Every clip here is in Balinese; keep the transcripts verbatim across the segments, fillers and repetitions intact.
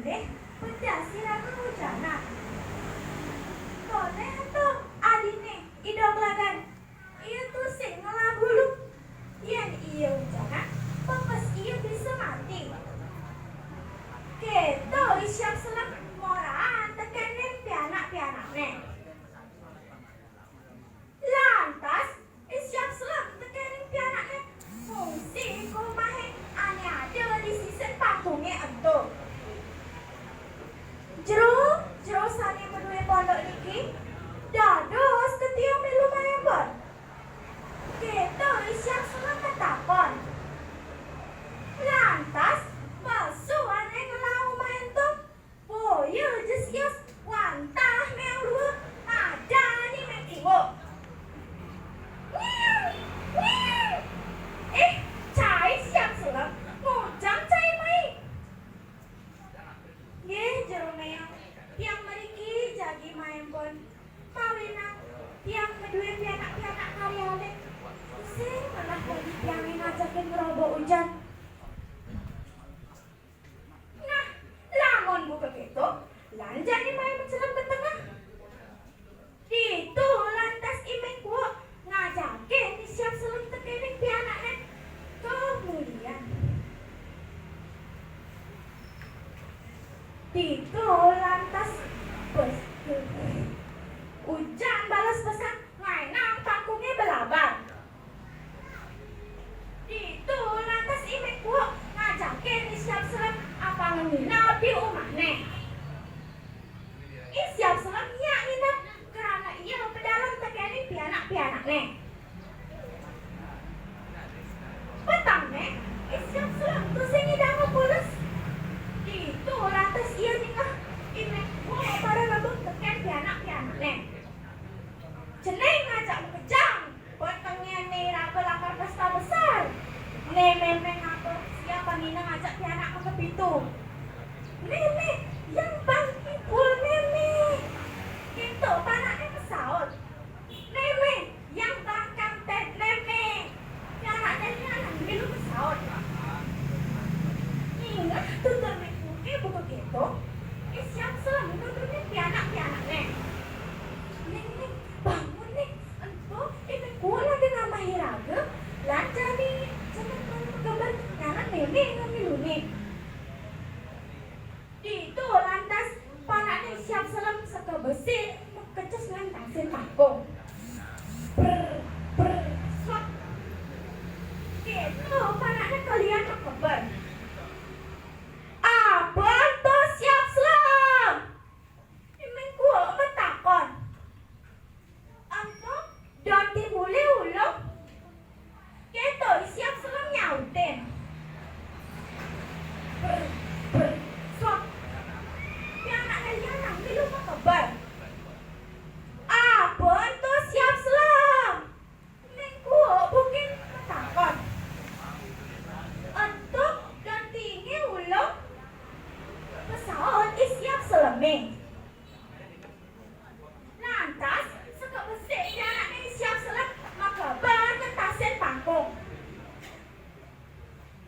Deh, pedas sira kang ujanan. Toléh to adiné, I Doglagan. Ia tusing ngelah bulu. Yén ia ujanan, pepes ia bisa mati. Kéto I Siap Selem moraan tekéning pianak-pianakné. Lantas, I Siap Selem tekéning pianakné ngungsi ka umahé ané ada di sisin pangkungé ento. Jero, jero sané madué pondok niki, dados getihang milu maémbon. Kéto I Siap Selem matakon. Lantas, pesu ané ngelah umah ento. Boya ja sios wantah méong luh madani méng tiwuk. Ngiang, ngiang. Éh, cai Siap Selem, ngujang cai mai. Nggih, jero méong. Tiang mriki jagi maémbon. Mawinan tiang madué pianak-pianak kari alit. Sing ngelah dadi tiangé ngajakin ngrobok ujan. Nah, lamun buka kéto, lan jani mai mencelep ka tengah. Ditu lantas I Méng Kuuk ngajakin I Siap Selem tekéning pianakné kamulian. Ditu lantas bes-, ujan bales pesan ngaénang pangkungé belabar. Ditu lantas I Méng Kuuk ngajakin I Siap Selem apanga nginep di umahné. I Siap Selem nyak nginep krana ia pedalem tekéning pianak-pianakné. Petengné, I Siap Selem tusing ngidang pules. Ditu lantas ia ningeh I Méng Kuuk pada rebeng tekén pianak-pianakné. Cening ngajak makejang. Petengé né raga lakar pesta besar. Né mémé ngatur siap pangina ngajak pianak makapitu. "Mémé, yang bang kibul, Mémé." Kéto panakné masaut. "Mémé, yang bang kanten, Mémé." Pianakné nyanang milu masaut. Ningeh tutur Méng Kuuké buka kéto, I Siap Selem nutunin pianak-pianakné. "Ning, Ning, bangun, Ning. Ento I Méng Kuuk lagi ngambahi raga, lan jani cenah mara makeber nyanan Mémé ngamiluné." Ditu lantas panakné Siap Selem sakabesik makecus ngentasin pangkung. Brr, brr, swak. Kéto panakné kelian makeber. "Apa ento, Siap Selem?" I Méng Kuuk matakon. "Ento don timbulé ulung." Kéto I Siap Selem nyautin. Brr, brr, swak. Pianakné lianan milu makeber. "Apa ento, Siap Selem?" Méng Kuuk bukin matakon. "Ento don tiingé ulung." Masaut I Siap Selemé. Lantas, sakabesik pianakné I Siap Selem makeber ngentasin pangkung.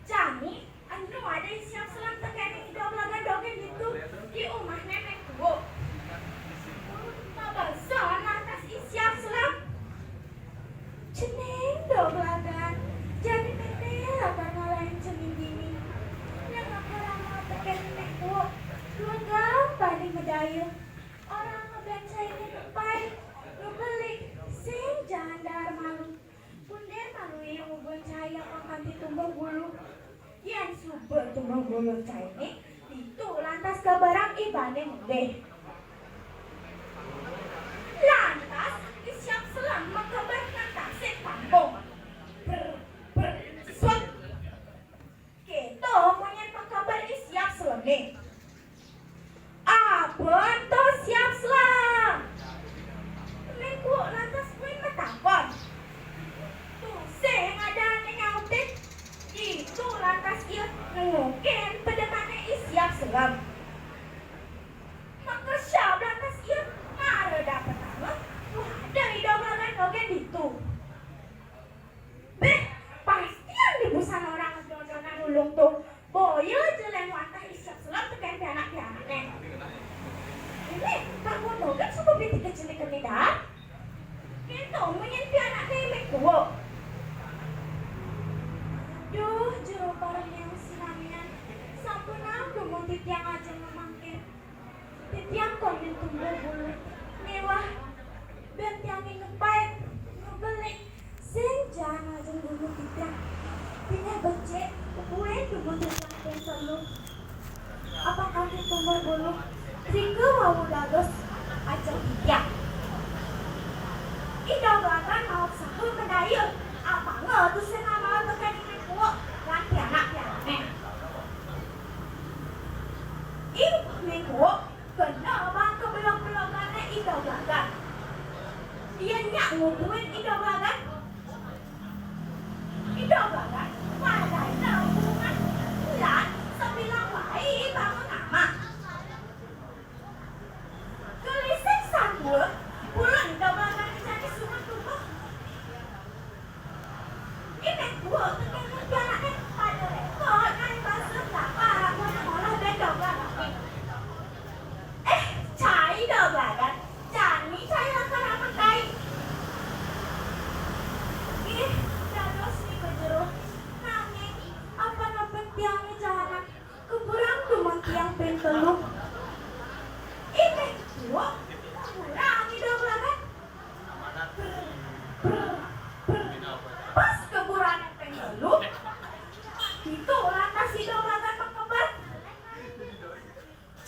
Jani, enu ada I Siap Selem tekéning I Doglagan dogén ditu, di umahné Méng Kuuk. Mabeson lantas I Siap Selem. "Cening, Doglagan, jani mémé lakar ngalahin cening dini. Nyang ngapalanga tekén Méng Kuuk, duwenggang bani madaya. Orahang ngabén cainé nu pait, nu belik, sing jandar malu. Pundén maluné ngugun cai apang kanti tumbuh bulu. Yén suba tumbuh bulu cainé, ditu lantas kabarang ibané mulih." Lantas, I Siap Selem makeber ngentasin pangkung. Brr, brr, swak. Kéto munyin makeber I Siap Selemé. "Apa ento, Siap Selem?" Méng Kuuk lantas buin matakon. Tusing ada ané nyautin. Ditu lantas ia nengokin pedemané I Siap Selem. Makesiab lantas ia mara dapetanga, wah, ada I Doglagan dogén ditu. "Béh, pastian di busan orahang dodonan ulung to. Boya ja lén wantah I Siap Selem tekén pianak Miwah bén tiangé ngepait, ngebelik, sing jaan lajeng guru titiang. Pineh becik, ubuin dumun titiang ping telu. Apa kanti tumur bulu, rika wau dados ajeng titiang. Ida Balagan maut sampun madaya, apanga tusing amaut tekén Mén Kuuk lan pianak-pianakné. Ih, Mén Kuuk, kena bang kabelog-belogané Ida Balagan. Ia nyak ngubuin Ida Balagan. Ida Balagan, madaina hubungan lan sabilang waé bangun amah. Gelising satua, pulun Ida Balagan jani suman tubuh. Ih, Mén Kuuk tekén pianakné pada rékod ngalih basa lapak guna ngolah bén Ida Balagané. Eh, cai Ida Balagan, jani cai lakar amekai. Ih, dados nika jero. Nanging, apa napi tiangé jahanan? Keburang dumun tiang ping telu. Ih, Mén Kuuk, keburang Ida Balagan. Brr, brr, brr. Pas keburané ping telu, ditu lantas Ida Balagan makeber.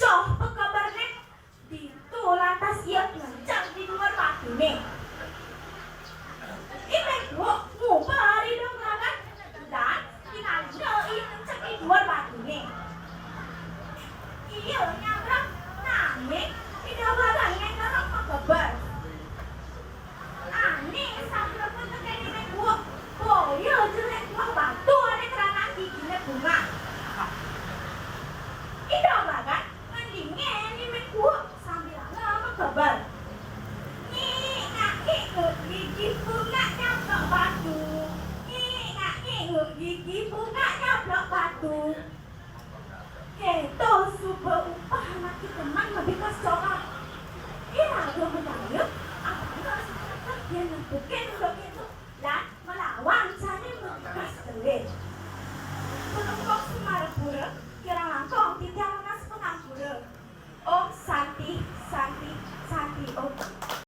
Coh, pakeberné, ditu lantas ia ngenceg di duur batuné. Ih, Mén Kuuk nguber Ida Balagan, lan tingalina ia ngenceg di duur batuné. Ia nyabrang, nanging Ida Balagan ngendeleng makeber. Ané sampun tekén Mén Kuuk, boya jelék buah batu ané krana giginé bungah. Ida Balagan ngendingin Mén Kuuk sambilanga makeber. Nyik ngak nyik nguk, gigi bungah nyablok batu. Nyik ngak nyik nguk, gigi bungah nyablok batu. Kéto suba upah makitaman mabikas corah. Iraga madaya, apanga sakéto yén nempukin unduk kéto, lan malawan sané mabikas kelir. Panemplok Semarapura, kirang langkung titiang nunas pangampura. Om Santi, Santi, Santi Om.